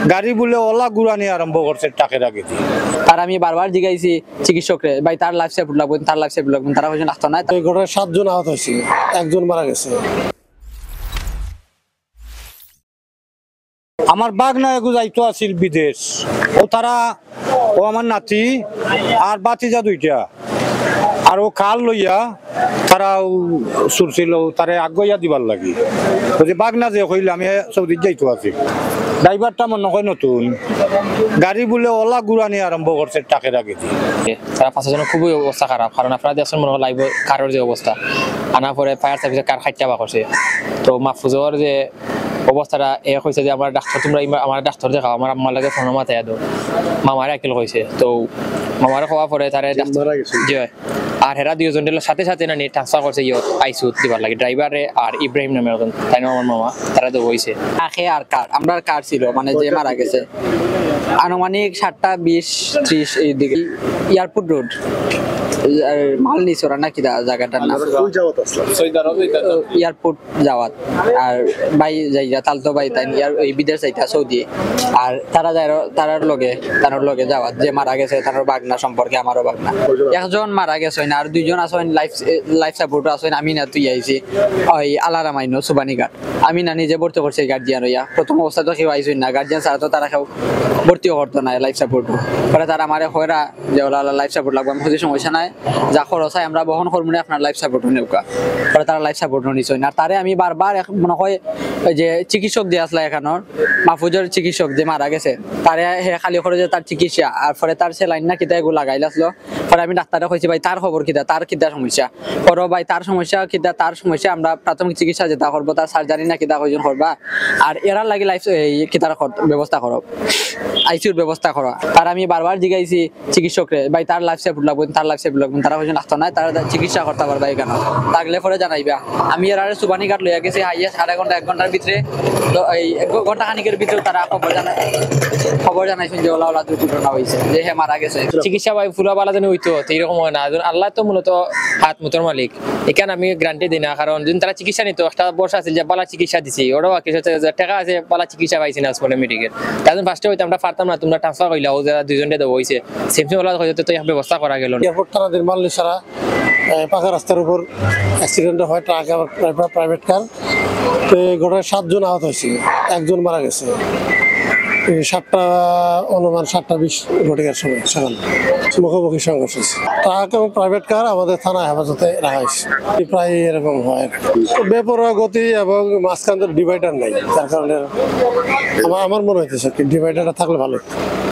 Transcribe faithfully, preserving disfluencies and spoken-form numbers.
গাড়ি বুলে ওলা গুড়ানি আরম্ভ করছে ট্রাকের আগেদি। তার আমি বারবার জিগাইছি চিকিৎসকরে, "ভাই, তার লাইফ সাপোর্ট লাগবো, তার লাইফ সাপোর্ট লাগবো।" তারা কইছেন, "লাগতো না।" এই ঘটনায় সাতজন আহত হয়েছে, একজন মারা গেছে। আমার বাগনা এগু যাইতো আছিল বিদেশ, ও তারা, ও আমার নাতি আর বাতিজা দুইটা, আর ও কার লইয়া তারা ও চুরছিল, তারে আগুয়াইয়া দিবার লাগি। ওই যে বাগনা যে কইলাম, হে সৌদিত যাইতো আছিল, ড্রাইভারটা মনে হয় নতুন, গাড়ি বুলে ওলা গুড়ানি আরম্ভ করছে ট্রাকের আগেদি। তারা পাঁচজনের খুবই অবস্থা খারাপ, কারণ আপনারা দেখছেন মনে হয় লাইভে কারোর যে অবস্থা, আনার পরে ফায়ার সার্ভিসের কার খাইট্টা বা করছে। তো মাহফুজর যে অবস্থাটা, এ কইছে যে, "আমার ডাক্তার, তোমরা ইমা-, আমার ডাক্তার দেখাও, আমার আম্মার লাগে ফোন মাতাইয়া দাও।" মামারে আকিল কইছে। তো মামারে কওয়া পরে তারে ডাক্তার মারা গেছে। জি অয়। আর হেরা দুইজন দিল সাথে সাথে নানি ট্রান্সফার করছে ইয়ো আইসিইউত দিবার লাগি। ড্রাইভারে আর ইব্রাহিম নামে একজন, তাই না আমার মামা, তারা তো হইছে। আখে আর কার, আমরার কার ছিল, মানে যে মারা গেছে। আনুমানিক সাতটা বিশ ত্রিশ এই দিকে। Airport road. আর মাল নিছরা না কিতা জায়গাটার নাম? আমরা কোন জায়গাত আসলাম? সৌদি আরব যাইতা। এয়ারপোর্ট যাওয়াত। আর ভাই যাইরা, তালতো ভাই তাই ইয়ার ওই বিদেশ যাইতা সৌদি। আর তারা যাইরা, তারার লগে, তারার লগে যাওয়াত, যে মারা গেছে, তারার বাগনা সম্পর্কে আমারও বাগনা। একজন মারা গেছে না, আর দুইজন আছেন লাইফ, লাইফ সাপোর্টও আছেন। আমি না তুই আইছি ওই আলারামাইনো সুবানীঘাট। আমি না নিজে ভর্তি করছি গার্জিয়ান হইয়া। প্রথম অবস্থা তো কেউ আইসই না, গার্জিয়ান ছাড়া তো তারা কেউ ভর্তিও করতো না লাইফ সাপোর্ট। পরে তারা আমারে কইরা যে ওলা লাইফ সাপোর্ট লাগবো, আমি কইছি সমস্যা নাই, যা খরচ হয় আমরা বহন করবো না, আপনার লাইফ সাপোর্ট নেউকা। পরে তারা লাইফ সাপোর্ট নিছই না। আর তারে আমি বারবার এক-, মনে হয় ওই যে চিকিৎসক দিয়ে আসলা এখানোর, মাহফুজর চিকিৎসক যে মারা গেছে, তারে হে খালি করে যে তার চিকিৎসা, আর পরে তার সেলাইন না কিতা এগুলো লাগাইল আসলো। পরে আমি ডাক্তারে কইছি, "ভাই, তার খবর কিতা, তার কিতা সমস্যা?" করো ভাই, তার সমস্যা কিতা, তার সমস্যা আমরা প্রাথমিক চিকিৎসা যেটা করবো, তার সার্জারি না কিতা কয়জন করবা, আর এরার লাগি লাইফ এই কিতার কর-, ব্যবস্থা করো, আইসিইউর ব্যবস্থা করো। তার আমি বারবার জিগাইছি চিকিৎসকরে, "ভাই, তার লাইফ সাপোর্ট লাগবো, তার লাইফ সাপোর্ট লাগবো।" তারা কয়জন আসতো না, তারা চিকিৎসা করতে পারবা এখানে, থাকলে পরে জানাইবা। আমি এরারে সুবানীঘাট লইয়া গেছি, হাইয়েস্ট আধা ঘন্টা, এক ঘন্টার ভিতরে, তো এই এক ঘন্টা খানিকের ভিতরে তারা খবর জানাই, খবর জানাইছেন যে ওলা ওলা দুর্ঘটনা হয়েছে, যে হে মারা গেছে। চিকিৎসা ভাই ফুলা বালা জানি হইতো, তো এরকম হয় না। এখন আল্লাহ তো মূলত হাত মুতর মালিক। এখানে আমি গ্যারান্টি দিই না, কারণ যদি তারা চিকিৎসা নিত, একটা বর্ষ আছে যে বালা চিকিৎসা দিছি, ওরাও আর কিছু আছে, যে টাকা আছে, বালা চিকিৎসা পাইছি না, আজ পর্যন্ত মেডিকেল। তার জন্য ফার্স্টে হইতো আমরা পারতাম না, তোমরা ট্রান্সফার কইলা, ও যারা দুইজন ডেড হইছে, সেমসি ওলা হয়তো তো ইয়া ব্যবস্থা করা গেল না। এয়ারপোর্ট থানাধীন মাল নিছরা, এ, পাকা রাস্তার উপর অ্যাক্সিডেন্ট হয়, ট্রাক আবার প্রাই-, প্রাইভেট কার। তো এই ঘটনায় সাতজন আহত হয়েছে, একজন মারা গেছে। এই সাতটা, অনুমান সাতটা বিশ ঘটিকার সময় সকালে মুখোমুখি সংঘর্ষ হয়েছে। ট্রাক এবং প্রাইভেট কার আমাদের থানা হেফাজতে রাখা হয়েছে। প্রায় এরকম হয় আর কি। তো বেপরোয়া গতি এবং মাঝখান তো ডিভাইডার নাই, যার কারণে আমার, আমার মনে হইতেছে কি ডিভাইডারটা থাকলে ভালো হতো।